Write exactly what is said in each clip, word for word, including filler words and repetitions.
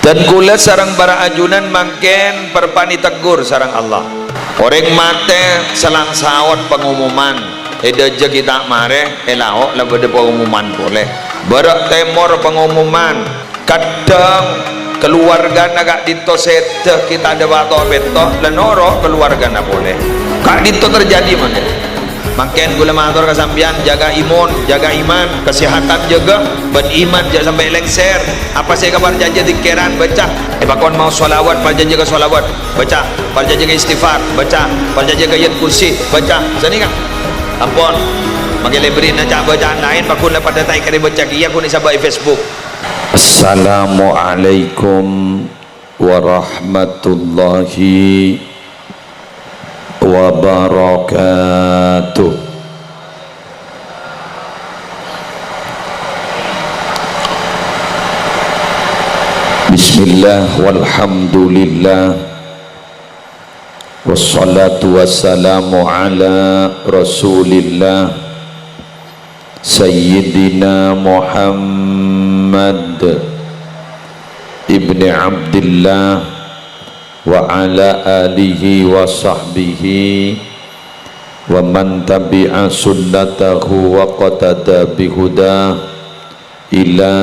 Dân kaulâ sareng para ajunan mangkèn parpan ètegghur sareng Allah. Orèng matè sèlang saos pangomoman, è dâjâ ghi' ta' marè, è lao' la bâdâ pangomoman polè. Bârâ' tèmor pangomoman, kadhâng kalowarghâna ka'dinto sèdhâ ghi' ta' dâpa' to-pèto, la noro' kalowarghâna polè. Ka'dinto terjadi mangkèn. Mangkèn kaulâ mator ka sampèyan, jaga imun, jaga iman, kasèhatan jâgâ, bân iman jhâ' sampè' lèngsèr. Apa sè èkaparcajâ dhikèran, bâca. Èpakon maos shalawat, parcajâ ka shalawat, bâca. Parcajâ ka istighfar, bâca. Parcajâ ka ayat kursi, bâca. Sanèka. Ampon. Mangkèn lè bârri'na ca'-bâcaan laèn, paghun la padâ ta' èkarè bâca kèya, ghun èsabâ' è Facebook. Assalamualaikum warahmatullahi wabarakatuh. Bismillah, walhamdulillah, wassalatu wassalamu ala Rasulillah, Sayyidina Muhammad ibni Abdillah, wa ala alihi wa sahbihi wa man tabi'a sunnatahu waqtada bihudah ila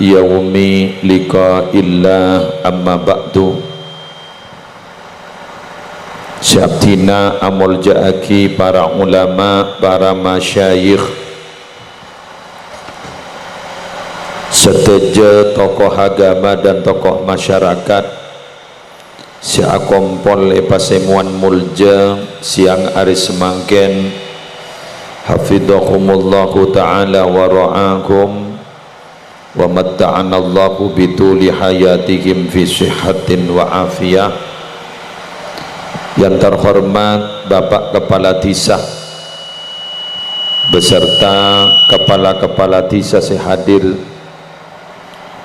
yaumi liqa'illah, amma ba'du. Sè abdhina amoljâ'aghi para ulama, para masyayikh, sadhâjâ tokoh agama dan tokoh masyarakat sè akompol è pasemowan moljâ sèyang arè samangkèn. Hafidhahumullahu ta'ala wa ra'ahum, wa matta'anallahu bituli hayatihim fi sihhatin wa afiyah. Yang terhormat Bapak Kepala Desa beserta kepala-kepala desa sè hadir,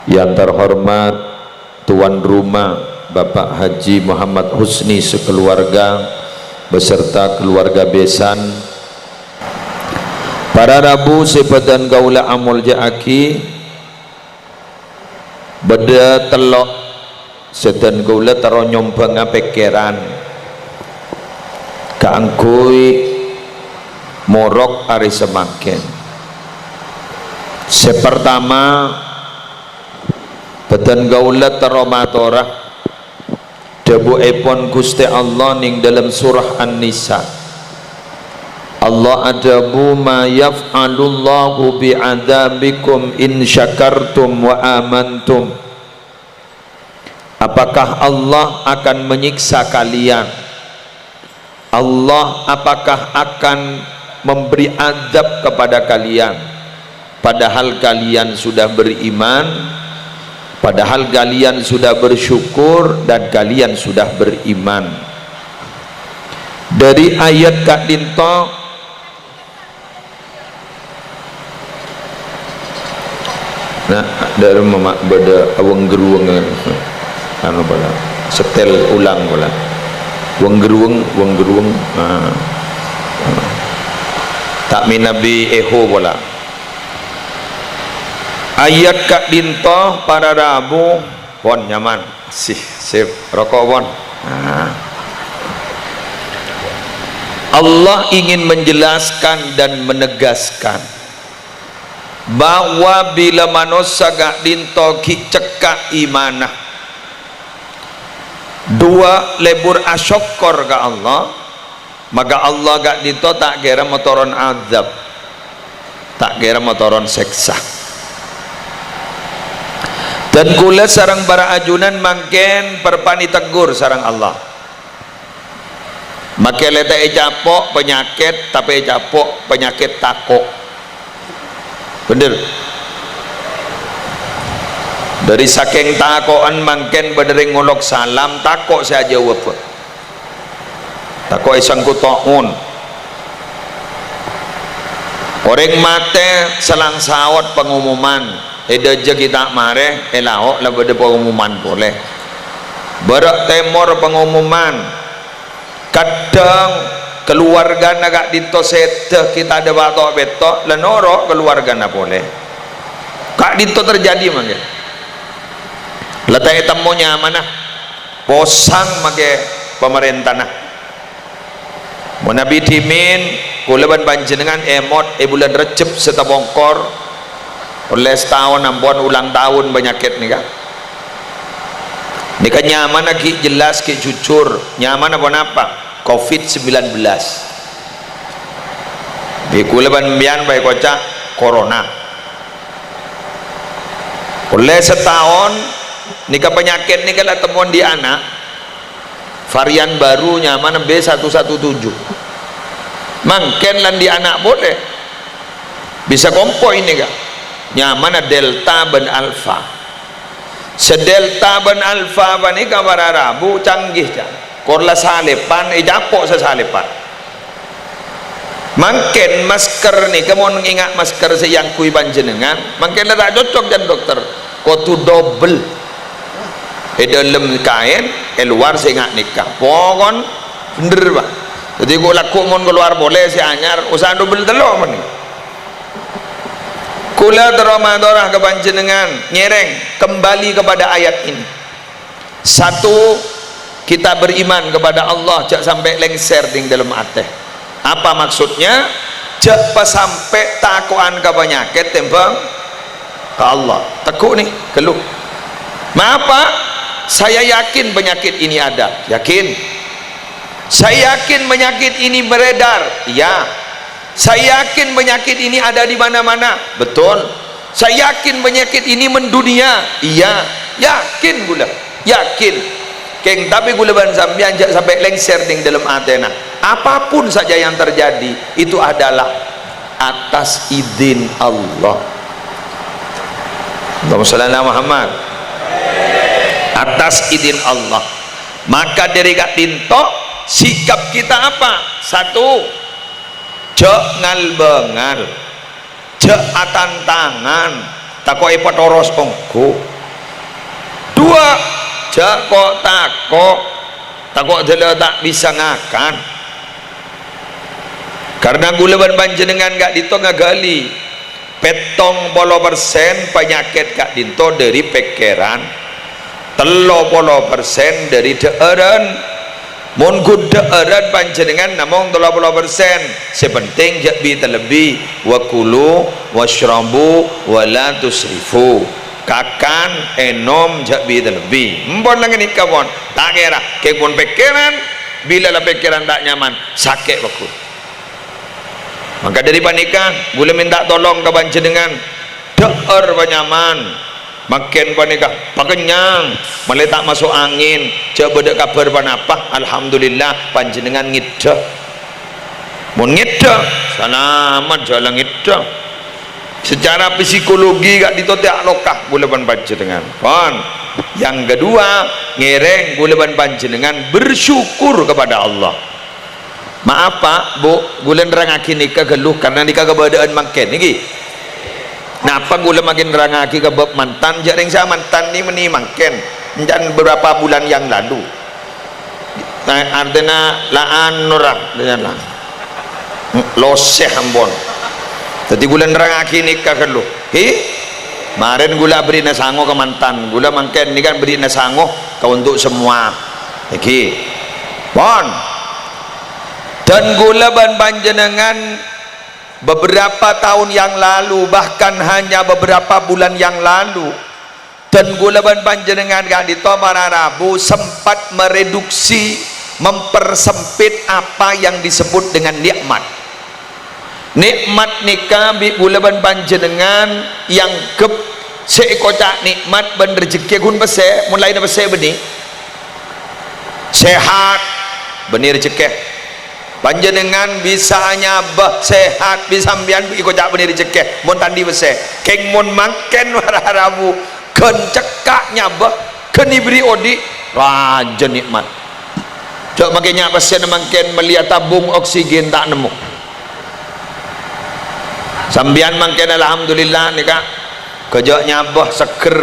yang terhormat tuan rumah Bapak Haji Muhammad Husni sekeluarga beserta keluarga besan, para rabu sè bâdhân kaulâ amoljâ'aghi, bâdâ tello' sè dân kaulâ terro nyombhângnga pèkkèran kaangghuy morok arè samangkèn. Sè partama, bâdhân kaulâ terro matora dhâbuèpon Ghustè Allah nèng dâlem surah An-Nisa. Allah adhâbu, "Ma yaf'alullahu bi'adzabikum in syakartum wa amantum." Apakah Allah akan menyiksa kalian? Allah apakah akan memberi azab kepada kalian, padahal kalian sudah beriman, padahal kalian sudah bersyukur dan kalian sudah beriman? Dâri ayat ka'dinto, nah, dâ' remma ma' bâdâ aweng-geruweng, anu, pola. Setel ulang, pola. Weng-geruweng, weng-geruweng. Nah. Ta' mènabi echo, pola. Ayat ka'dinto para rabu, pon nyaman. Sih, sip. Roko', pon. Nah. Allah ingin menjelaskan dan menegaskan bahwa bilâ manossa ka'dinto ghi' cekka' imanna, duwâ' lebur asokkor ka Allah, maka Allah ka'dinto ta' kèra matoron azab, ta' kèra matoron sèksa. Dân kaulâ sareng para ajunan mangkèn parpan ètegghur sareng Allah. Makè lè ta' ècapo' panyakèt, tapè ècapo' panyakèt tako'. Bhender. Dâri sakèng tako'en mangkèn bâdâ rèng ngolok salam, tako' sè ajâwâbbhâ. Tako' èsangghu ta'un. Orèng matè sèlang saos pangomoman, è dâjâ ghi' ta' marè, è lao' la bâdâ pangomoman polè. Bârâ' tèmor pangomoman, kadhâng kalowarghâna ka'dinto sèdhâ ghi' ta' dâpa' to'-pèto', la noro' kalowarghâna polè. Ka'dinto terjadi mangkèn. La ta' ètemmo nyamana, posang makè pamarèntana. Manabi dhimèn, kaulâ bân panjhennengngan èmot è bulân Rejjeb sè tapongkor, ollè sataon ampon ulang taon panyakèt nèka. Nèka nyamana ghi' jelas, ghi' jujur. Nyamana ponapa? Covid sembilan belas. Bi' kaulâ bân sampèyan bhâi koca' corona. Ollè sataon nèka panyakèt nèka la temmon dhi' ana', varian baru nyamana B satu satu tujuh. Mangkèn la dhi' ana' polè. Bisa kompoy nèka. Nyamana Delta bân Alpha. Sè Delta bân Alpha panèka para rabu canggih, ca'. Kor la salèpan, ècapo' sè salèpan. Mangkèn masker nèka mon ngènga' masker sè èangghuy panjhennengngan, mangkèn la ta' cocok, can dokter. Kodhu dobel. È dhâlem kaèn, è lowar sè ènga' nèka. Pokon bhendher, Pa'. Dhâddhi ko-, lagghu' mon kalowar polè sè anyar, osa dobel tello' mennèng. Kaulâ terro matora ka panjhennengngan, ngèrèng, kembali kepada ayat ini. Satu, kita beriman kepada Allah, jhâ' sampè' lèngsèr neng dhâlem atè. Apa maksudnya? Jhâ' pas sampè' tako'an ka panyakèt tèmbhâng ka Allah. Tegghu' nè, ghâllu. Mengapa? Saya yakin penyakit ini ada. Yakin. Saya yakin penyakit ini beredar. Iya. Saya yakin penyakit ini ada di mana-mana. Betul. Saya yakin penyakit ini mendunia. Iya, yakin kaulâ. Yakin. Kèng, tapè kaulâ bân sampèyan jhâ' sampè' lèngsèr neng dhâlem atèna. Apapun saja yang terjadi, itu adalah atas izin Allah. Allahumma shalli ala Muhammad. Atas izin Allah. Maka dhâri ka'dinto, sikap kita apa? Satu, jhâ' ngal-bângal, jhâ' atantangan, tako' èpatoros ongghu. Dua, jhâ' ko'-tako', tako' dhâlâ ta' bisa ngakan. Karna kaulâ bân panjhennengngan ka'dinto ngaghâli, pèttong polo persen panyakèt ka'dinto dhâri pèkkèran, tello polo persen dhâri dhâ'ârân. Mon ghun dhâ'ârân panjhennengngan namong tello polo persen, sè penting jhâ' bi-talebbi, "Wa kulu wasyrabu wa la tusrifu." Kakan, ènom, jhâ' bi-talebbi. Empon la ghânèka, pon. Ta' kèra, kèng pon pèkkèran, bilâ la pèkkèran ta' nyaman, sakè' pagghun. Maka dhâri panèka, kaulâ mènta tolong ka panjhennengngan, dhâ'âr panyaman. Mangkèn panèka pakennyang, malè ta' maso' angèn, jhâ' bâdâ kabhâr ponapa, alhamdulillah, panjhennengngan ngèddhâ. Mon ngèddhâ, salamet, jhâ' la ngèddhâ. Secara psikologi ka'dinto ta' loka kaulâ bân panjhennengngan. Pon. Yang kedua, ngèrèng kaulâ bân panjhennengngan bersyukur kepada Allah. Maaf, Pa', Bu, kaulâ nerrangngaghi nèka ghâllu, karna nèka kabâdâ'ân mangkèn, ngghi. Napa kaulâ makè nerrangngaghi ka bab mantan? Jhâ' rèng sè amantan nè mennè mangkèn, encan beberapa bulan yang lalu. Nah, artèna la anu ra, la losè ampon. Dhâddhi kaulâ nerrangngaghi nèka ghâllu. Hi? Marèn kaulâ aberri'na sango ka mantan. Kaulâ mangkèn nèka aberri'na sango ka untuk semua. Ngghi. Pon. Dan kaulâ bân panjhennengngan beberapa tahun yang lalu, bahkan hanya beberapa bulan yang lalu, dan kaulâ bân panjhennengngan ka'dinto para rabu sempat mereduksi, mempersempit apa yang disebut dengan nikmat. Nikmat nèka bi' kaulâ bân panjhennengngan èangghep sè èkoca' nikmat bân rejekkè ghun pèssè, mon laènna pèssè bânnè. Sehat, bânnè rejekkè. Panjhennengngan bisa nyabâ sehat, bi' sampèyan èkoca' bânnè rejekkè, mon ta' andi' pèssè. Kèng mon mangkèn para rabu, ghân cekka' nyabâ, ghân èberri' odi', rajâ nikmat. Jhâ' makè nya' pèssèna mangkèn mellèya tabung oksigen ta' nemmo. Sampèyan mangkèn alhamdulillah nèka, ghâjâ' nyabâ seggher.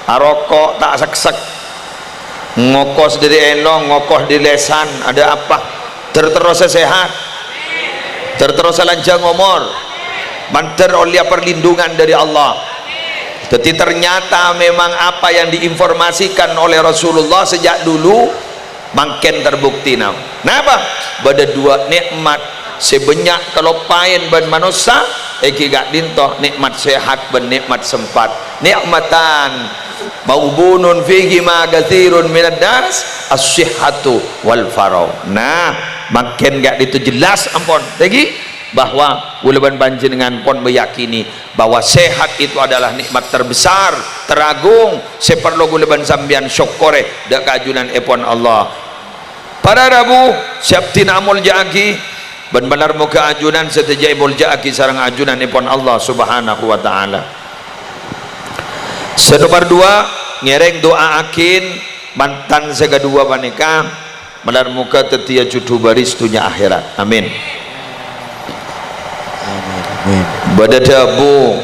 Aroko' ta' seksek. Ngokos dhâri èlong, ngokos dhâri lèsan, ada apa? Ter-terrosa sehat. Ter-terrosa lanjhâng omor. Mandhâr ollèya perlindungan dhâri Allah. Dhâddhi, ternyata memang apa yang diinformasikan oleh Rasulullah sejak dulu mangkèn terbukti, nah. Napa? Bâdâ dua nikmat sè bânnya' kaloppaèn bân manossa, èngghi ka'dinto nikmat sehat bân nikmat sempat. Ni'matan maghbunun fihima katsirun minan nas, as-sihhatu wal faragh. Nah, mangkèn ka'dinto jelas ampon. Èngghi, bahwa kaulâ bân panjhennengan pon meyakini bahwa sehat itu adalah nikmat terbesar, teragung, sè parlo kaulâ bân sampèyan sokkorè dâ' ka ajunanèpon Allah. Para rabu sè abdhina amolja'aghi, bân malar moghâ ajunan sadhâjâ èmolja'aghi sareng ajunanèpon Allah Subhanahu wa Ta'ala. Sè nomer dua, ngèrèng du'aaghin mantan sè kadhuwâ panèka, malar moghâ dhâddhiyâ jhudhu bâris dhunnya akhèrat. Amin. Amin. Amin. Bâdâ dhâbu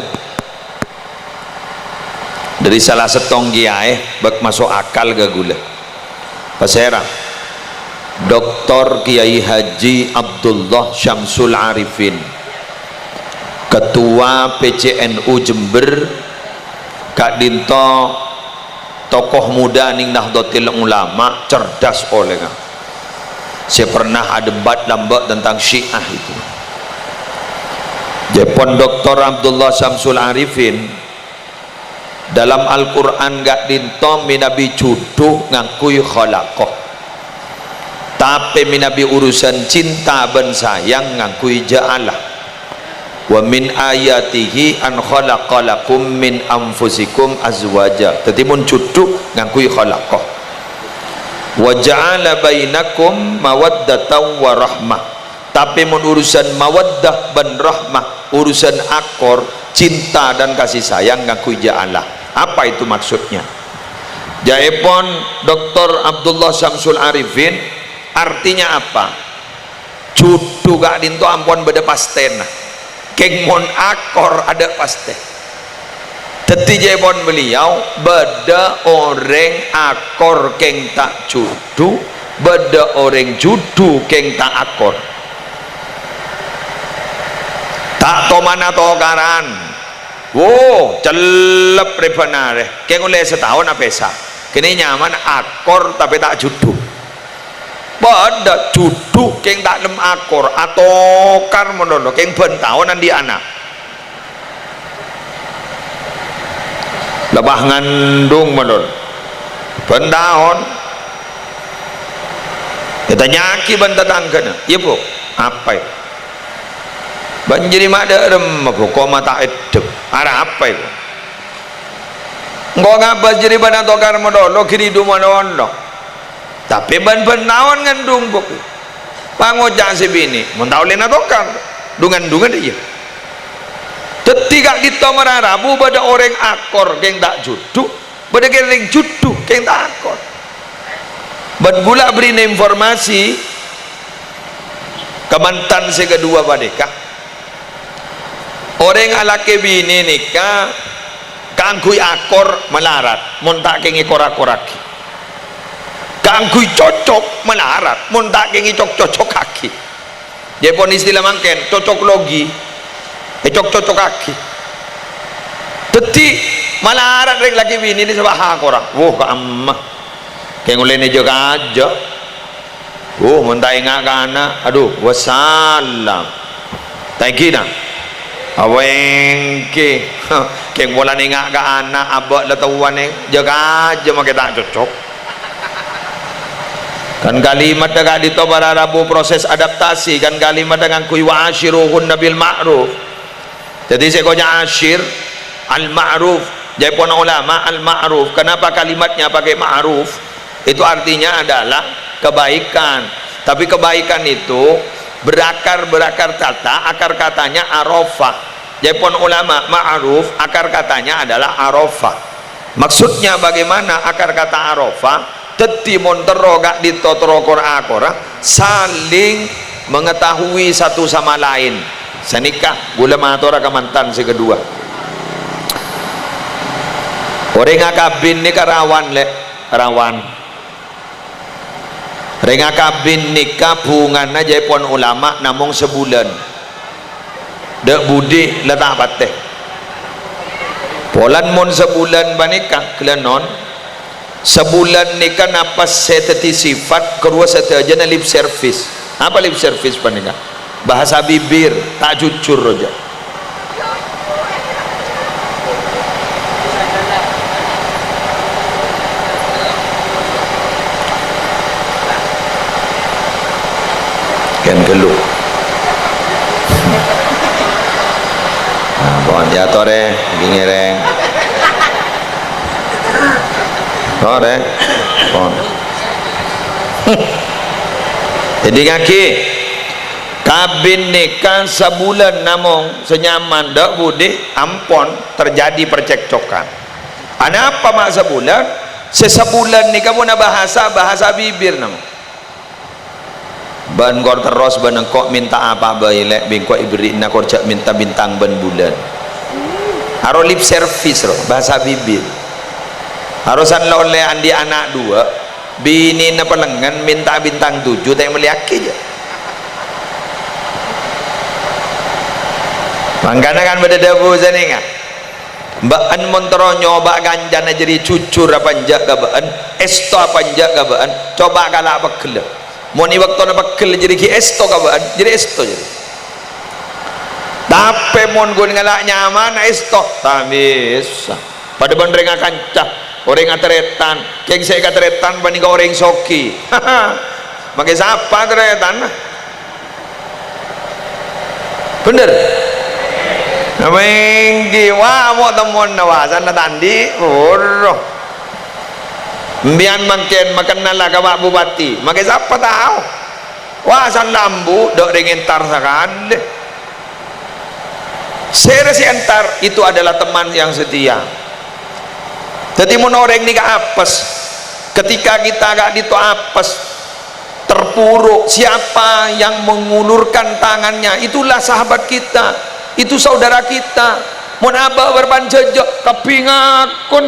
dâri sala sèttong kiyaè, bâk maso' akal ka kaulâ. Pasèra? Doktor Kiai Haji Abdullah Syamsul Arifin, Ketua P C N U Jember, ka'dinto tokoh muda neng Nahdlatul Ulama, cerdas ollèna, sè pernah adebat lambâ' tentang Syiah itu. Jâèpon Doktor Abdullah Syamsul Arifin, dalam Al-Qur'an ka'dinto mènabi jhudhu ngangghuy khalaqa. Tapè mènabi urusan cinta bân sayang ngangghuy ja'ala. "Wa min ayatihi an khalaqa lakum min anfusikum azwaja." Dhâddhi, mon jhudhu ngangghuy khalaqa. "Wa ja'ala bainakum mawaddatan wa rahmah." Tapè mon urusan mawaddah bân rahmah, urusan akor, cinta dan kasih sayang ngangghuy ja'ala. Apa itu maksudnya? Jâèpon Doktor Abdullah Syamsul Arifin, artinya apa? Jhudhu ka'dinto ampon bâdâ pastèna. Kèng mon akor adâ' pastè. Dhâddhi, jâèpon beliau, bâdâ orèng akor kèng ta' jhudhu, bâdâ orèng jhudhu kèng ta' akor. Ta' tomana tokaran. Wo, cellep rèbân arè. Kèng ollè sataon apèsa. Kènè nyamana akor tapè ta' jhudhu. Bâdâ jhudhu kèng ta' nem akor, atokar malolo, kèng bân taon andi' ana'. Lebah ngandung malolo. Bân taon. Ètanya'aghi bân tatangghâna, "Iyâ, Bu, apa, yâ? Bân jârèya ma' dâ' remma, Bu, koma ta' eddhep. Arapa, yâ, Bu?" Engko' ngabâs jârèya bân atokar malolo, ghi' ridhu malolo. Tapè bân-bân taon ngandung, Bu. Pangoca' sè binè', "Mon ta' ollè natokar, dhu-ngandhungan, iyâ." Dhâddhi, ka'dinto mara rabu bâdâ orèng akor kèng ta' jhudhu, bâdâ kèng orèng jhudhu kèng ta' akor. Bân kaulâ bherri'na informasi ka mantan sè kadhuwâ panèka. Orèng alakè binè nèka kaangghuy akor malarat, mon ta' kèngèng kor-akorraghi. Kaangghuy cocok malarat, mon ta' kèngèng cok-cocokaghi. Jâèpon istilah mangkèn, cocoklogi. Ècok-cocokaghi. Dhâddhi, malarat rèng lakè binè nèka sè bâdâ akorra. Wo, ka'emma. Kèng ollèna jâ-kajâ. Uh, mon ta' enga' ka ana', adhu, wassalam. Ta' ènggi, na? Awènggi. Kèng polana enga' ka ana', abâ' la towana, jâ-kajâ makè ta' cocok. Kan kalimatta ka'dinto para rabu proses adaptasi, kan kalimatta ngangghuy "wa asyiruhunna bil ma'ruf". Jadi, sè èkoca' asyir, al-ma'ruf. Jâèpon ulama, al-ma'ruf. Kenapa kalimatnya pakai ma'ruf? Itu artinya adalah kebaikan. Tapi kebaikan itu berakar, berakar kata, akar katanya arafah. Jâèpon ulama, ma'ruf, akar katanya adalah arafah. Maksudnya bagaimana akar kata arafah? Dhâddhi mon terro ka'dinto terro kor-akorra, saling mengetahui satu sama lain. Sanèka kaulâ matora ka mantan sè kadhuwâ. Orèng akabin nèka rawan, Lè', rawan. Rèng akabin nèka bhungana jâèpon ulama namong sabulân. Dâ' budi la ta' patè. Polana mon sabulân panèka, ghellâ' non, sabulân nèka napa sè dhâddhi sifat, karowa sadhâjâna lip service. Apa lip service panèka? Bahasa bibir, ta' jujur rajâ. Kèng ghâllu. Nah, pon, yâ, torè, ghi ngèrèng. Torè, pon. Èdingngaghi, kabin nèka sabulân namong sè nyaman, dâ' budi ampon terjadi percekcokan. Anapa ma' sabulân? Sè sabulân nèka mon abhâhasa, bhâhasa bibir namong. Bâ'na kor terros bân engko' mènta apa bhâi, Lè', bi' engko' èberri'na, kor jhâ' mènta bintang bân bulân. Aro lip service ro, bhâhasa bibir. Aro san la ollè andi' ana' duwâ', binèna palengngen mènta bintang tujuh ta' èmellèyaghi, jâ. Mangkana kan bâdâ dhâbu sanènga. Bâ'na mon terro nyoba kancana jârèya jujur apa enjâ' ka bâ'na, èsto apa enjâ' ka bâ'na, coba kala' pegghellâ. Mon è bâktona pegghel jârèya ghi' èsto ka bâ'na, jârèya èsto jârèya. Tapè mon ghun ngala' nyamana èsto, ta' bisa. Padâ bân rèng akanca, orèng atarètan, kèng sè èkatarètan panèka orèng soghi. Makè sapa tarètanna? Bhender? Nah, mènggi, wa, mo' temmona, wa, sanna ta' andi', buru. Empèyan mangkèn makennala ka Pak Bupati, makè sapa tao? Wa, sanna ambu, dâ' rèng entar sakalè. Sèra sè entar itu adalah teman yang setia. Dhâddhi, mon orèng nèka apes, ketika kita ka'dinto apes, terpuruk, siapa yang mengulurkan tangannya, itulah sahabat kita, itu saudara kita. Mon abâ' bârâmpan jhâjâ, kabbhi ngakon.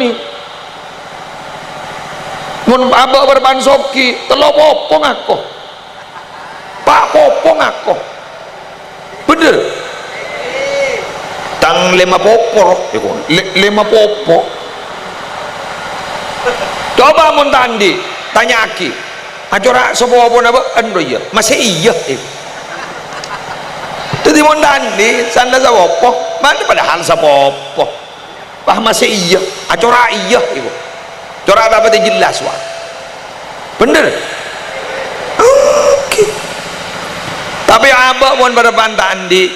Mon abâ' bârâmpan soghi, tello popo ngako. Pa' popo ngako. Bhender. Tang lèma popo, ro. Iku, lè-, lèma popo. Coba mon ta' andi', tanya'aghi. Acora' sapopona bâ'na, ro, iyâ? Masè iyâ, iku. Dhâddhi mon ta' andi', sanna sapopo, mana padahal sapopo. Wah, masè iyâ, acora' iyâ, iku. Cora' ta' patè jelas, wah. Bhender? Oke. Tapè abâ' mon bârâmpan ta' andi',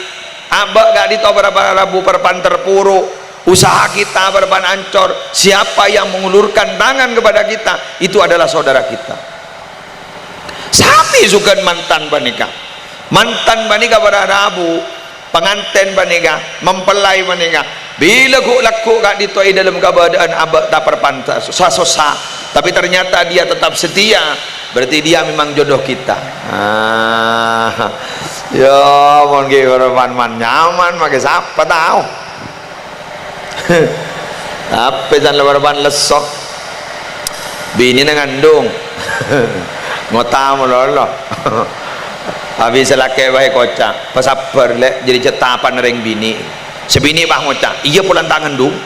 abâ' ka'dinto bârâmpan rabu bârâmpan terpuruk, usaha kita bârâmpan ancor, siapa yang mengulurkan tangan kepada kita, itu adalah saudara kita. Sami soghân mantan panèka. Mantan panèka para rabu, pangantèn panèka, mempelai panèka. Bilâ ghu'-lagghu' ka'dinto è dâlem kabâdâ'ân abâ' ta' parpanta-, sa-, sossa, tapè ternyata dia tetap setia, berarti dia memang jodoh kita. Ah, yâ, mon ghi' bârâmpan man-nyaman, makè sapa tao? Tapè san la bârâmpan lesso. Binèna ngandung. Ngotama lolo. Abis sè lakè' bhâi koca', "Pasabbhâr, Lè', jârèya cè' tapana rèng binè'." Sè binè' pas ngoca', "Iyâ, polana ta' ngandung."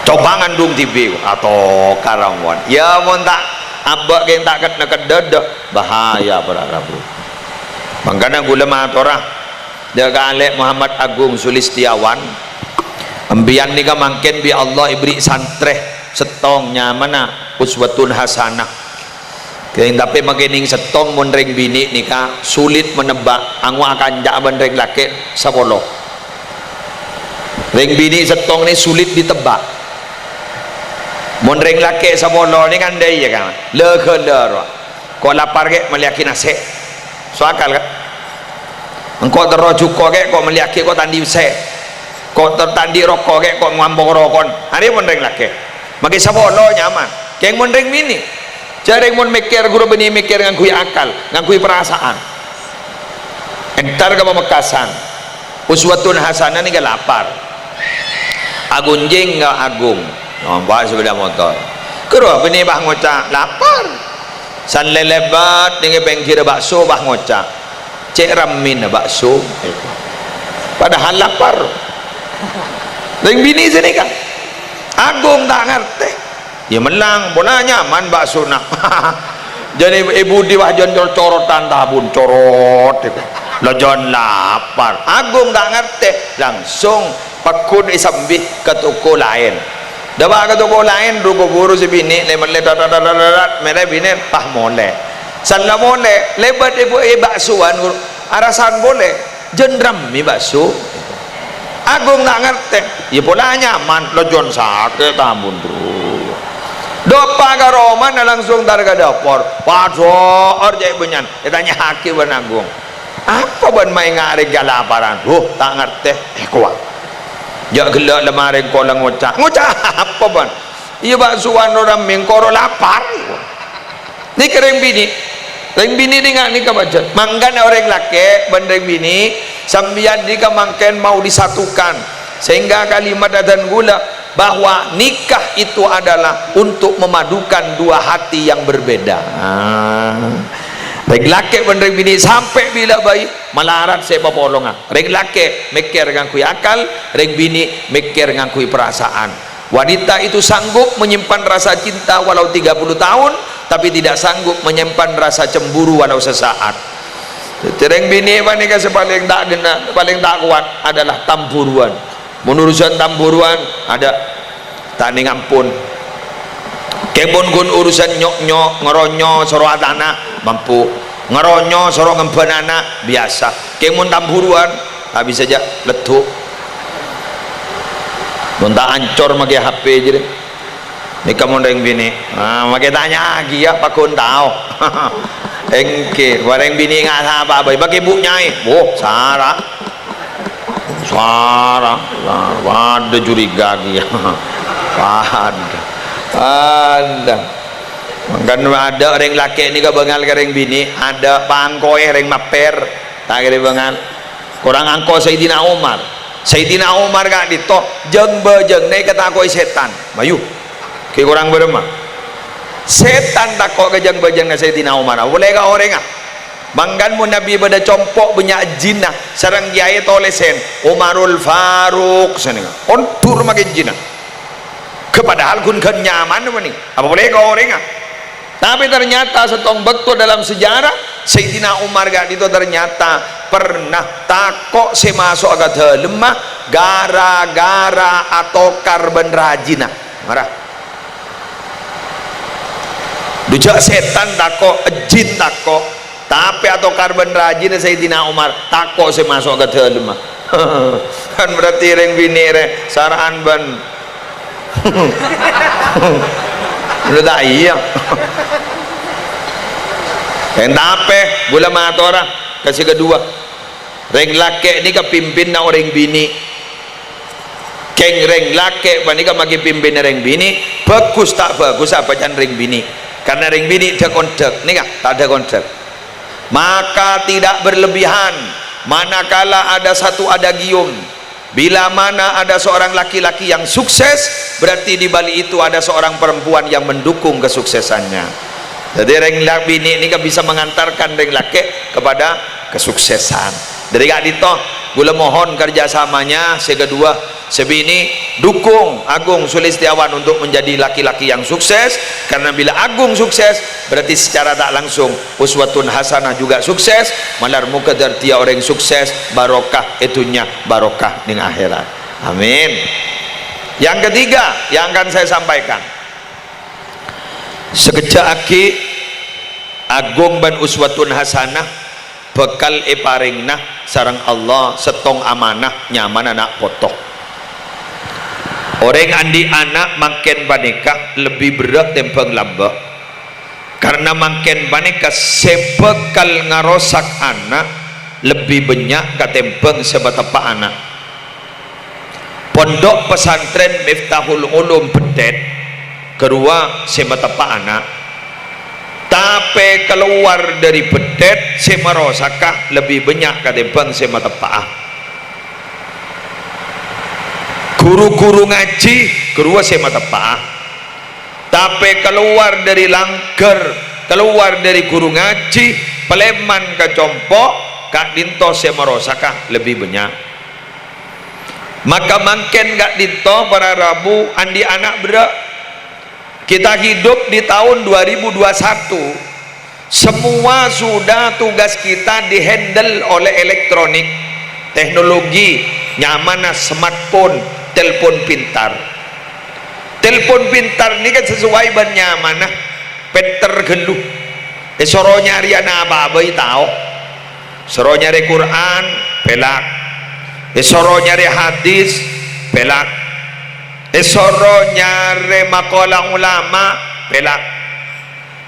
Coba ngandung dhibi', atokar ampon. Yâ, mon ta' abâ' kèng ta' ket-, neket dâdâ, bahaya para rabu. Mangkana ghulâ matora, Dâ' ka Lè' Muhammad Agung Sulistiawan, empèyan nèka mangkèn bi' Allah èberri' santrè sèttong nyamana Uswatun Hasanah. Kèng tapè makènèng sèttong mon rèng binè' nèka sulit menebak, angowa akanca'a bân rèng lakè' sapolo. Rèng binè' sèttong nè sulit ditebak. Mon rèng lakè' sapolo nè kandhâi, yâ, kan? Lè-ghâlâ rowa. Ko' lapar kè' mellèyaghi nasè'. So akal, kan? Engko' terro jhuko kè', ko' mellèyaghi ko' ta' andi' pèssè. Ko' ter-, ta' andi' roko' kè', ko' ngampong rokon. Arèya mon rèng lakè'. Makè sapolo nyaman. Kèng mon rèng binè'. Jhâ' rèng mon mèkkèr, ghuru bânnè mèkkèr ngangghuy akal, ngangghuy perasaan. Entar ka Pamekasan. Uswatun hasanah nèka lapar. Agunjing ka Agung. Nompa' sepeda motor. Ghuru bânnè pas ngoca', "Lapar." San lèlèbât nèng è pèngghirra bakso pas ngoca', "Cè' rammèna bakso." Padahal lapar. Rèng binè' sanèka, Agung ta' ngartè. Iyâ mellang, pola nyaman bakso na. Jârèya è budi wah jân cor-corotan tabun, corot. La jân lapar. Agung ta' ngartè, langsung pagghun èsambi ka toko laèn. Dâpa' ka toko laèn, ru-kaburu sè binè' lè-mellè, tat, tat, tat, tat, tat, mèrè binè', pas molè. Sella molè, lèbât è bu-, è baksoan, arasan polè. Jân rammè bakso. Agung ta' ngartè. Iyâ pola nyaman, la jân sakè' tabun, bro. Dâpa' ka romana langsung entar ka dâpor. Padâ'âr cè' bânnya'an. Ètanya'aghi bân Agung. "Apa bân ma' enga' rèng kalaparan?" "Huh, ta' ngartè." "Eh, kowa. Jâ' ghellâ' la marè engko' la ngoca'." "Ngoca' apa bân?" "Iyâ baksoan ro rammè, engko' ro lapar." Nèka rèng binè'. Rèng binè' nènga' nèka pajhât. Mangkana orèng lakè' bân rèng binè', sampèyan nèka mangkèn mau disatukan. Sehingga kalimat adhân ghulâ bahwa nikah itu adalah untuk memadukan dua hati yang berbeda. Ah. Rèng lakè' bân rèng binè' sampè' bilâ bhâi malarat sè papolonga. Rèng lakè' mèkkèr ngangghuy akal, rèng binè' mèkkèr ngangghuy perasaan. Wanita itu sanggup menyimpan rasa cinta walau tiga puluh tahun, tapi tidak sanggup menyimpan rasa cemburu walau sesaat. Dhâddhi, rèng binè' panèka sè palèng ta' ghenna, palèng ta' kowat adalah tamburuwân. Mon urusan tamburuwân, adâ', ta' nèng ampon. Kèng mon ghun urusan nyok-nyok, ngeronyo, soro atana, mampu. Ngeronyo, soro ngemban ana', biyasa. Kèng mon tamburuwân, ta' bisa jâ' leddhu'. Mon ta' ancor makè H P jârèya. Nèka mon rèng binè'. Ah, makè tanya'aghi yâ, pagghun tao. Èngghi, wa rèng binè' nga' sapa bhâi, makè bu' nyaè. Woh, sara. Sara, sara. Padâ curiga kèya. Padâ. Padâ. Mangkana adâ' rèng lakè' nèka bângal ka rèng binè', adâ' pangkoè rèng maper. Ta' kèra bângal. Korang angko Sayyidina Umar. Sayyidina Umar ka'dinto, jâng-bâjângnga èkatako'è sètan. Mayu. Ghi' korang bârâmma? Sètan tako' ka jâng-bâjângnga Sayyidina Umar. Polè ka orèngnga. Mangkana mon Nabbhi bâdâ compo' bânnya' jinna sareng kèyaè tolèsèn Umarul Faruq sanèka. Ondur makè jinna. Ghâ padahal ghun ghân nyaman mani. Apa polè ka orèngnga? Tapi ternyata sèttong bâkto dalam sejarah, Sayyidina Umar ka'dinto ternyata pernah tako' sè maso'a ka dâlemma gara-gara atokar bân rajina. Mara. Dujâ' sètan tako', jin tako', tapè atokar bân rajina Sayyidina Umar tako' sè maso'a ka dâlemma. Kan berarti rèng binè' rè sara'an bân. Lo ta' iyâ. Èntape, ghulâ matora ka sè kaduwâ. Rèng lakè' nèka pimpinna orèng binè'. Kèng rèng lakè' panèka makè pimpinna rèng binè', bhâghus ta' bhâghus abâcana rèng binè'. Karna rèng binè' dhâk-ondhâk, nèka ta' dhâk-ondhâk. Maka tidak berlebihan, manakala ada satu adagium, bila mana ada seorang laki-laki yang sukses, berarti di balik itu ada seorang perempuan yang mendukung kesuksesannya. Jadi, rèng la-, binè' nèka bisa mengantarkan rèng lakè' kepada kesuksesan. Dhâri ka'dinto, ghulâ mohon kerjasamanya sè kaduwâ, sè binè', dukung Agung Sulistiawan untuk menjadi laki-laki yang sukses, karena bila Agung sukses, berarti secara tak langsung uswatun hasanah juga sukses, malar moghâ dhâddhiyâ orèng sukses, barokah è dhunnya, barokah nèng akhèrat. Amin. Yang ketiga yang akan saya sampaikan, sakejjhâ' aghi' Agung bân uswatun hasanah bhâkal èparèngana sareng Allah sèttong amanah nyamana na' poto. Orèng andi' ana' mangkèn panèka lebbi berrâ' tèmbhâng lambâ'. Karna mangkèn panèka sè bhâkal ngarosak ana' lebbi bânnya' katèmbhâng sè mateppa' ana'. Pondhuk Pesantren Miftahul Ulum Beddhet, ghâruwa sè mateppa' ana'. Tapè kalowar dhâri Beddhet sè marosaka lebbi bânnya' katèmbhâng sè mateppa'a. Ru-ghuru ngajhi, ghâruwa sè mateppa'a. Tapè kalowar dhâri langghâr, kalowar dhâri ghuru ngajhi, palèman ka compo', ka'dinto sè marosaka lebbi bânnya'. Maka mangkèn ka'dinto para rabu andi' ana' berrâ'. Kita hidup di tahun dua ribu dua satu, semua sudah tugas kita dihandle oleh elektronik, teknologi, nyamana smartphone, telepon pintar. Telepon pintar nèka sesuai bân nyamana, pènter ghâllu. Èsoro nyarèya napa bhâi tao. Soro nyarè Qur'an, pèlak. Èsoro nyarè hadis, pèlak. Èsoro nyarè maqalah ulama, pèlak.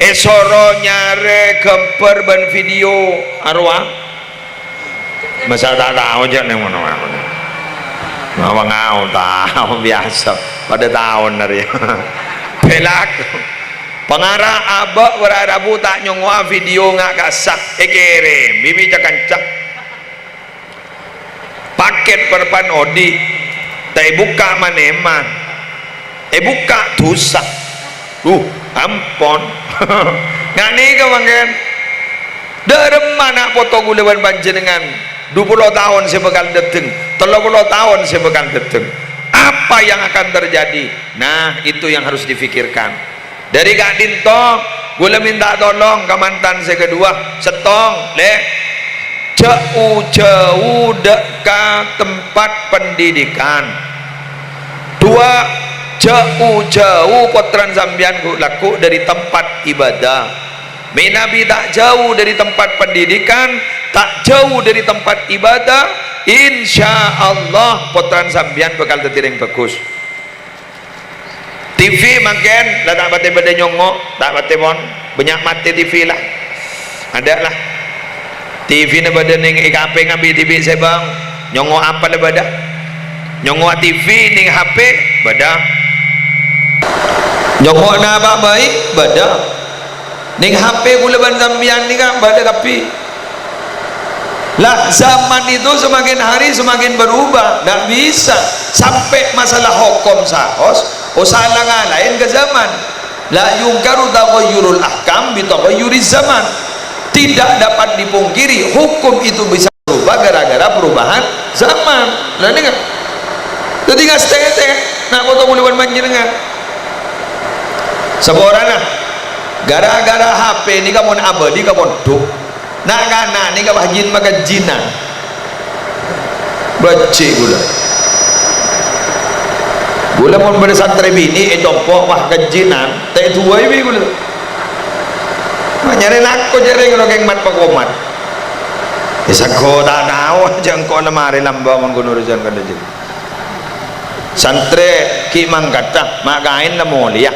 Èsoro nyarè ghâmbhâr bân video, arowa. Masa ta' tao jhâ' neng ngono. Apa ngao tao biasa. Padâ taon arèya. Pèlak. Pangara abâ' wara rabu ta' nyongngo'a video nga' kassa'. Èkèrèm bi' ca-kanca. Pakèt parappa'na odi', ta' èbukka' man-emman. Èbukka' dhusa. Duh, ampon. Nga' nèka mangkèn. Dâ'remma na' poto kaulâ bân panjhennengngan, dupolo taon sè bhâkal dâteng, tello polo taon sè bhâkal dâteng. Apa yang akan terjadi? Nah, itu yang harus dipikirkan. Dâri ka'dinto, kaulâ mènta tolong ka mantan sè kaduwâ, sèttong, Lè', jhâ' u-jhâu dâ' ka tempat pendidikan. Duwâ', jhâ' u-jhâu pottrana sampèyan ghu-, lagghu' dâri tempat ibadah. Mènabi ta' jhâu dâri tempat pendidikan, ta' jhâu dâri tempat ibadah, insyaallah pottrana sampèyan bhâkal dâddhi rèng bhâghus. T V mangkèn la ta' patè bâdâ nyongngo', ta' patè pon, bânnya' matè T V la. Adâ' la. T V-na bâdâ neng è K P ngambi' dhibi' sè bâng, nyongngo' apa la bâdâ. Nyongngo'a T V neng H P bâdâ. Nyongngo' napa bhâi bâdâ. Neng H P kaulâ bân sampèyan nèka bâdâ kabbhi. Lah, zaman itu semakin hari semakin berubah, ndak bisa. Sampai masalah hokom saos, osa la ngalaèn ka zaman. La yungkaru taghayyurul ahkam bi taghayyuriz zaman. Tidak dapat dipungkiri, hukum itu bisa berubah gara-gara perubahan zaman. Lah, nèka. Dâddhi ngastètè, na' poto kaulâ bân panjhennengngan. Saporana, gara-gara H P nèka mon abâli ka pondhuk. Na'-kana' nèka wah jin makejjinan. Bâjhi' kaulâ. Kaulâ mon bâdâ santrè binè' è compo' wah kejjinan, ta' èduwâi bi' kaulâ. Ma' nyarè lako jhâ' rèng rowa kèng mat-pakomat. È sago ta' tao, jhâ' engko' la marè lambâ' mon ghun urusan kadhâ' jârèya. Santrè ghi' mangkaddhâ, ma' kaèn la molèya.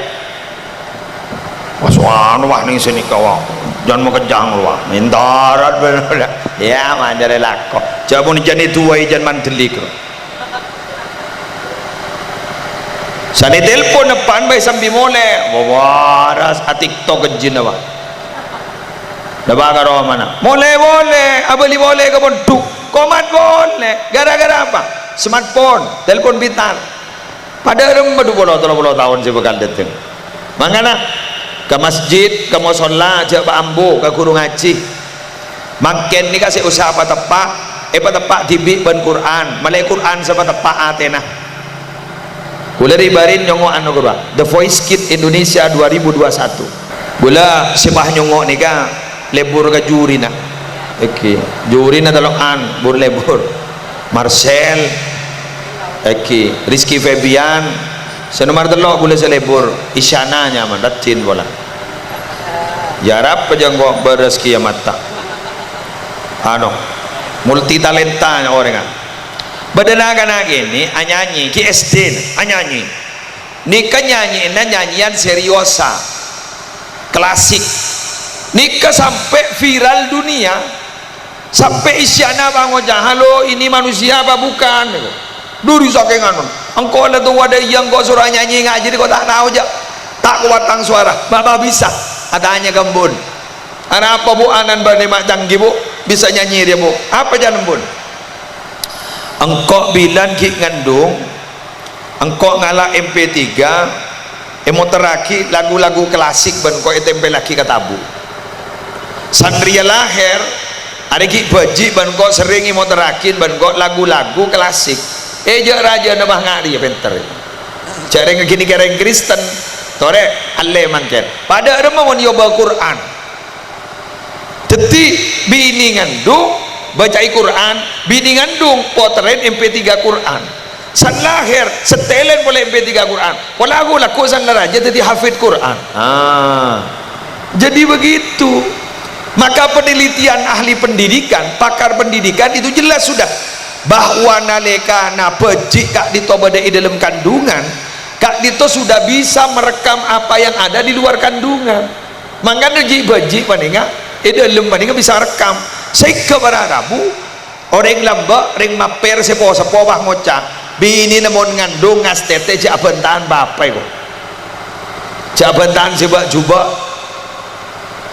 Wah, sowan wah neng sè nèka wah. Jhân makejjhâng wah. Mèntarat bân. Iyâ, manjhârè lako. Jhâ' mon jhân èduwâi jhân mandhâli, kro. Sanè telpon eppa'na bhâi sambi molè. Wah, waras a-TikTok kejjhina, wah. Dâpa' ka romana. Molè polè, abâli polè ka pondhuk. Komat polè. Gara-gara apa? Smartphone, telpon pintar. Padâ remma dupolo, tello polo taon sè bhâkal dâteng. Mangkana, ka masjid, ka mosolla, jhâ' pa-ambu, ka ghuru ngajhi. Mangkèn nèka sè osa pateppa', èpateppa' dhibi' bân Qur'an, malè Qur'an sè pateppa' atèna. Kaulâ ri-bâri' nyongngo' anu, ghuru, The Voice Kids Indonesia dua ribu dua satu. Kaulâ sè pas nyongngo' nèka lebur ka jurina. Èngghi, jurina tello'an, bur-lebur. Marcel, èngghi, Rizky Febian, sè nomor tello' kaulâ sè lebur, Isyana nyamana, raddhin pola. Iyâ, arapa jhâ' engko' bârâs kèya matta. Anu, multi talenta orèngnga. Bâdâ na'-kana' kènè' anyanyi, ghi' S D anyanyi. Nèka nyanyina nyanyèyan seriosa, klasik. Nèka sampè' viral dunia. Sampè' Isyana pangoca', "Halo, ini manusia apa bukan?" Duri sakèng anu. "Engko' la towa dâ' iyâ, engko' soro nyanyi ngajhi, kok ta' tao, jhâ' ta' kowat tang sowara. Bâ' bisa?" Atanya ka embun. "Arapa, Bu, anan bâ'na ma' canggih, Bu? Bisa nyanyi dia, Bu?" Apa can embun? "Engko' bilân ghi' ngandung, engko' ngala' M P tiga, èmoterraghi lagu-lagu klasik bân engko' ètèmpèllaghi ka tabu'. Sanrèya lahèr, arè ghi' bâji' bân engko' serrèng èmoterraghi bân engko' lagu-lagu klasik." Eh, jhâ' rajâna mah nga'riyâ pènter. Jhâ' rèng ghânèka rèng Kristen, torè allè mangkèn. Padâ remma mon èobâ Qur'an. Dhâddhi, binè ngandung bâca'è Qur'an, binè ngandung potèrrèn M P tiga Qur'an. San lahèr, sèttèlèn polè M P tiga Qur'an. Pola ghu-, lagghu' san la rajâ dhâddhi hafid Qur'an. Ah. Jadi begitu. Maka penelitian ahli pendidikan, pakar pendidikan itu jelas sudah bahwa nalèkana bhâji' ka'dinto bâdâ è dâlem kandungan, ka'dinto sudah bisa merekam apa yang ada di luar kandungan. Mangkana ji'-bâji' panèka, è dâlem panèka bisa rekam. Sèngghâ para rabu, orèng lambâ', rèng mampèr sè po-seppo pas ngoca', "Binèna mon ngandung ngastètè jhâ' abhântaan bapa', ko'. Jhâ' abhântaan sè bâ'-jhubâ'."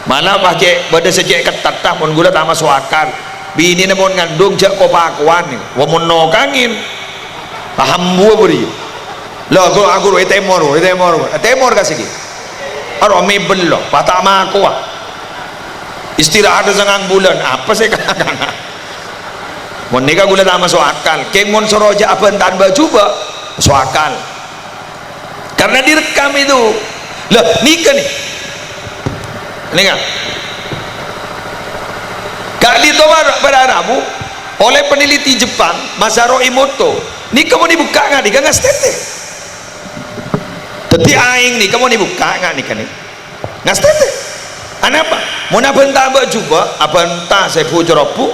Mala pas cè' bâdâ sè cè' ketat, "Tah, mon ghulâ ta' maso' akal. Binèna mon ngandung jhâ' ko-pakowan, ko'. Wa mon nokangèn, paham buwâ bâriyâ." Lho, ko' aghuru è tèmor, è tèmor, è tèmor ka sènggi. Aro mèbel lo, pas ta' makowa. Istirahat sangang bulân, apa sè kana'-kana'? Mon nèka ghulâ ta' maso' akal. Kèng mon soro jhâ' abhântaan bâ'-jhubâ', maso' akal. Karena direkam itu. Lah, nèka nè. Nèka. Ka'dinto para, para rabu, oleh peneliti Jepang, Masaru Emoto, nèka mon èbukka' nga' nèka ngastètè. Dhâddhi aèng nèka mon èbukka' nga' nèka nè. Ngastètè. Anapa? Mon abhânta bâ'-jhubâ', abhânta sè bu-corobhu,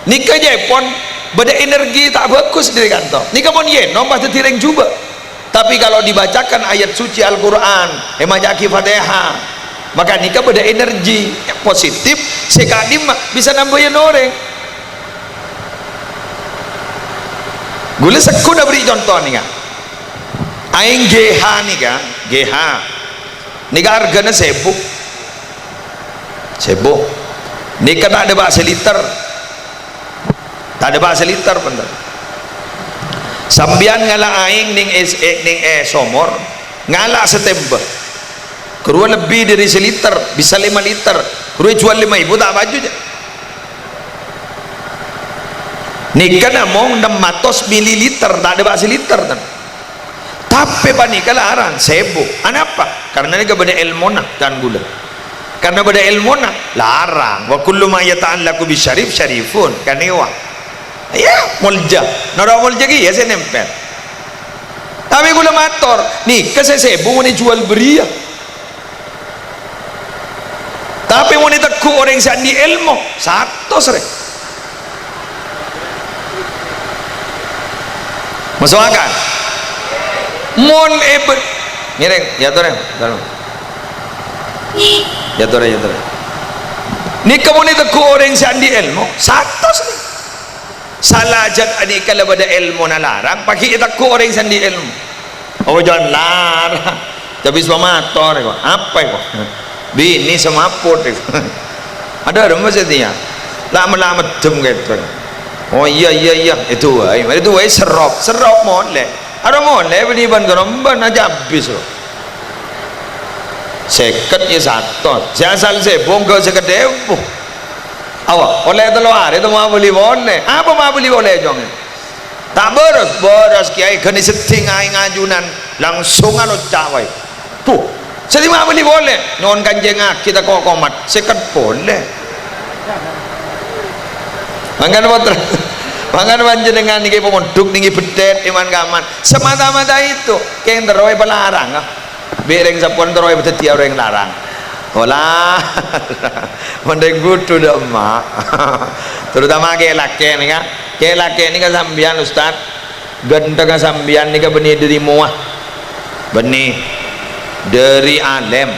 nèka jhâ' pon bâdâ energi ta' bhâghus dâri ka'dinto. Nèka mon èènom pas dhâddhi rèng jhubâ'. Tapi kalau dibacakan ayat suci Al-Qur'an, èmaca'aghi Fatihah, maka nèka bâdâ energi positif sè ka'dimma bisa nambâi orèng. Ghulâ segghuna bâri' conto nèka. Aèng G H nèka, G H. Nèka arghâna sèbu. Sèbu. Nèka ta' dâpa' saliter. Ta' dâpa' saliter, bhender. Sampèyan ngala' aèng nèng è, è, nèng è somor, ngala' satèmba. Ghâruwa lebbi dâri saliter, bisa lèma liter. Ghâruwa èjhuwâl lèma èbu ta' paju, jhâ'. Nèka namong nem atos mililiter, ta' dâpa' saliter, ten. Tapè panèka larang, sèbu. Anapa? Karena nèka bâdâ èlmona, can ghulâ. Karena bâdâ èlmona, larang. "Wa kullu ma yata'allaqu bisyarif, syarifun." Kan nèka, wah. Iyâ, molja. Noro' molja kèya sè nèmpèl. Tapè ghulâ mator, nèka sè sèbu mon èjhuwâl bâriyâ. Tapè mon ètegghu' orèng sè andi' èlmo, satos, rè. Maso' akal? Mon èbâ-, ngèrèng, yâ torè, yâ torè, yâ torè. Nèka mon ètegghu' orèng sè andi' èlmo, satos, rè. Salajân anèka la bâdâ èlmona larang, paghi' ètegghu' orèng sè andi' èlmo. Oh, jhân larang. Tapè sè mator, ko'. Apa, ko'? Binè sè mapot, ko'. Adâ' remma satèya. La'-, la' meddem, ko'. Oh, iyâ, iyâ, iyâ. Èdu'aè. Marè èdu'aè serrop. Serrop molè. Aro molè, bânnè bân ghârâmbân ajâ abbhis, ko'. Sèket iyâ satos. Sè asal sèbu ghâ' sèket èbu. Awa, ollè tello arè ta' mabâli polè. Apa mabâli polè, Cong? Ta' bârâs, bârâs, Kèyaè, ghânè seddhing aèng ajunan, langsung alocca' waè. Duh, sè dimma bâli polè? Nyo'on kancèngngaghi tako' komat, sèket polè. Mangkana pottra, mangkana panjhennengngan nèkè pamondhuk nèkè bhâdhân è man-kaman. Semata-mata itu, kèng terro èpalarang, ah. Bi' rèng seppon terro èpadhâddhiyâ orèng larang. Ola, mon rèng bhudhu dâ' emma'. Terutama kè-, lakè' nèka. Kè-, lakè' nèka sampèyan, Ustaz. Ghântengnga sampèyan nèka bânnè dâri mowa. Bânnè dâri alèm.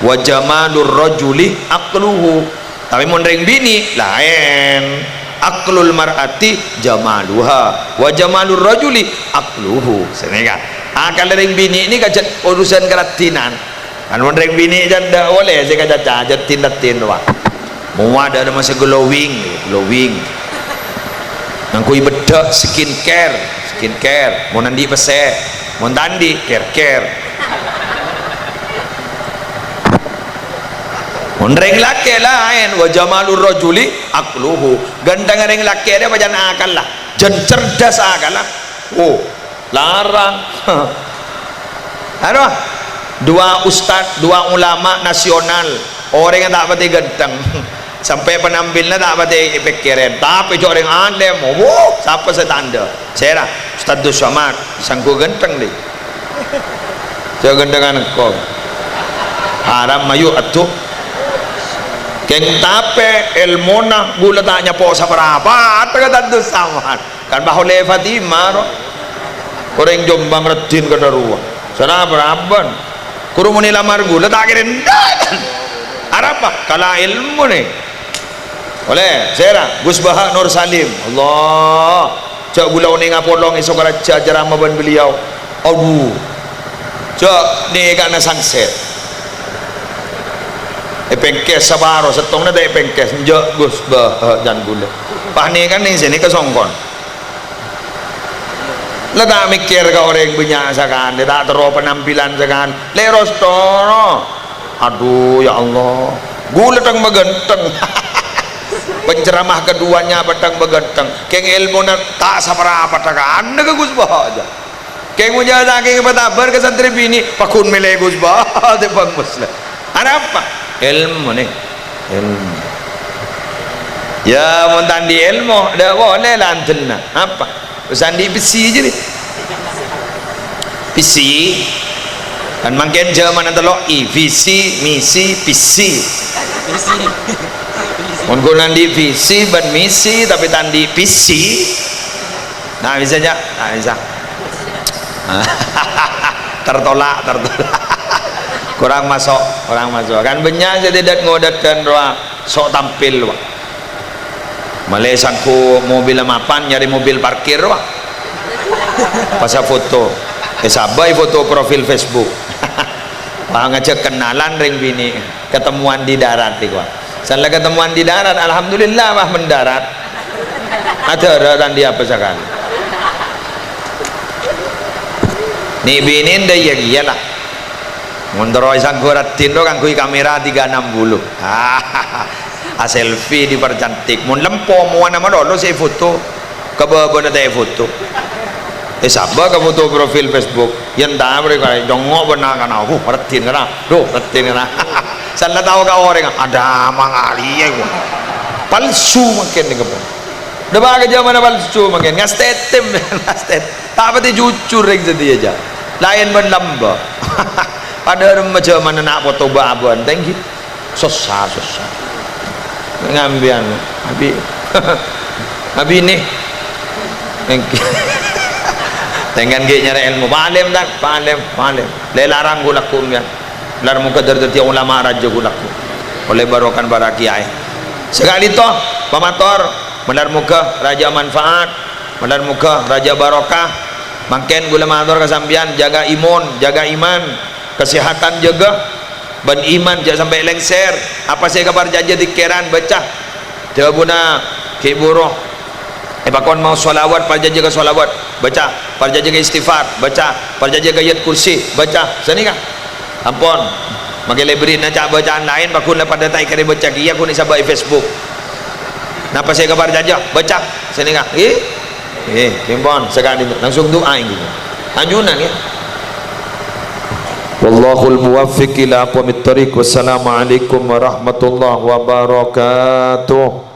"Wa jamalur rajuli aqluhu." Tapè mon rèng binè', laèn. "Aqlul mar'ati jamaluha, wa jamalur rajuli aqluhu." Sanèka. Akalla rèng binè' nèka jhât urusan karaddhinan. Kan mon rèng binè' jhât dâ' polè sè kacaca, jhât din-raddhin, Pak. Mowa dâ' remma sè glowing, glowing. Ngangghuy beddhâk, skincare, skincare. Mon andi' pèssè, mon ta' andi', care-care. Mon rèng lakè' laèn, "Wa jamalur rajuli aqluhu." Ghântengnga rèng lakè' rèya pajhân akalla, jhân cerdas akalla. Oh, larang. Anu, dua ustad, dua ulama nasional, orèng ta' patè ghântheng, sampè' penampilna ta' patè èpèkkèrè, tapè jhâ' orèng alèm, wuh, sapa sè ta' endâ'? Sèra, Ustad Abdus Somad, sangghu ghântheng, dhi. Jhâ' ghântheng engko'. Haram, mayu, adhu. Kèng tapè èlmona ghulâ ta' nyapo' saparapa, kata Ustad Abdus Somad. Kan bâ' ollè Fatimah, ro. Orèng Jombang raddhin kadhâruwâ. Sara baraban. Kuru muni lamar ghulâ ta' kèra endâ'. Arapa? Kala èlmo, nè. Ollè, sèra, Gus Baha Nur Salim. Allah. Jhâ' ghulâ onènga polong è Sokaraja ceramah bân beliau. Adhu. Jhâ' nèkana sangset. Èpèngkès saparo, sèttongnga ta' èpèngkès. Enjâ' Gus Baha can ghulâ. Pas nèka nèng sènè kasongkon. La ta' mèkkèr ka orèng bânnya' sakalè, ta' terro penampilan sakalè. Lè' rostoro. Adhu, ya Allah. Ghulâ thèng maghântheng. Penceramah keduanya bâdhâng maghântheng. Kèng èlmona ta' saparapa, ta' kandhâ ka Gus Baha jâ. Kèng ngoca' sakèng patabâr ka santrè binè', pagghun mèlè Gus Baha, tèmbhâng Muslim. Arapa? Èlmo, nè. Èlmo. Ya, mon ta' andi' èlmo, dâ' polè la andellâ. Apa? Wis andi' pèssè jârèya. Pèssè. Kan mangkèn jhâmanna tello' i, visi, misi, pèssè. Mon ghun andi' visi bân misi, tapè ta' andi' pèssè. Nah, bisa, Cak? Nah, bisa. Tertolak, tertolak. Kurang masuk, kurang masuk. Kan bânnya' sè tidak ngodat dan roa sok tampil, Pak. Malè sangghu mobilla mapan, nyarè mobil parkir, Pak. Pas foto. Eh, sabâ foto profil Facebook. Wah, ngajhâk kenalan rèng binè'. Ketemuan di darat, iku. Sala ketemuan di darat, alhamdulillah, wah, mendarat. Adârâ ta' andi' apa sakalè. Nè' binè' dâ' iyâ kèya la. Mon terro sangghu raddhin ro ngangghuy kamera tiga enam puluh. A selfie dipercantik. Mon lempo mowana malolo sè foto. Ka bâbâna ta' èfoto. Eh, sabâ ka foto profil Facebook. Yèn ta' mrèkala congngo' bân na'-kana'. Huh, raddhin kana'. Duh, raddhin kana'. Sala tao ka orèng. Adâ' mangaliyè, wah. Palsu mangkèn nèka, pon. Dâpa' ka jhâmanna palsu mangkèn. Ngastètè, ngastèt. Ta' patè jujur rèng satèya, jâ. Laèn bân lambâ'. Padâ remma jhâmanna na' poto bâbâna, tèngghi. Sossa, sossa. Ngambiyan, abi, abi ini. Tèngghi. Tèngghân ghi' nyarè èlmo. Pa'alim, tan? Pa'alim, pa'alim. Lè larang ghulâ kumbiyan. Lèr moghâ dâr-, dhâddhiyâ ulama rajâ ghulâ. Ollè barokah para kiyaè. Saka'dinto, pamator, malèr moghâ rajâ manfaat, malèr moghâ rajâ barokah. Mangkèn ghulâ mator ka sampèyan, jaga imun, jaga iman, kesehatan jaga, bân iman jhâ' sampè' lèngsèr. Apa sè èkaparcajâ dhikkèran, baca. Dhâbuna Ki Buru, èpakon maos shalawat, parcajâ ka shalawat, baca. Parcajâ ka istighfar, baca. Parcajâ ka ayat kursi, baca. Sanèka. Ampon. Makè lè bârri'na ca'-bacaan laèn, pagghun la padâ ta' èkarè baca kèya, ghun èsabâ' è Facebook. Napa sè èkaparcajâ? Baca. Sanèka. Ngghi? Ngghi, kèmpon. Saka'dinto. Langsung du'a, ngghi. Ajunan, ya. Wallahul muwaffiq ila aqwamit thariq. Wassalamualaikum warahmatullahi wabarakatuh.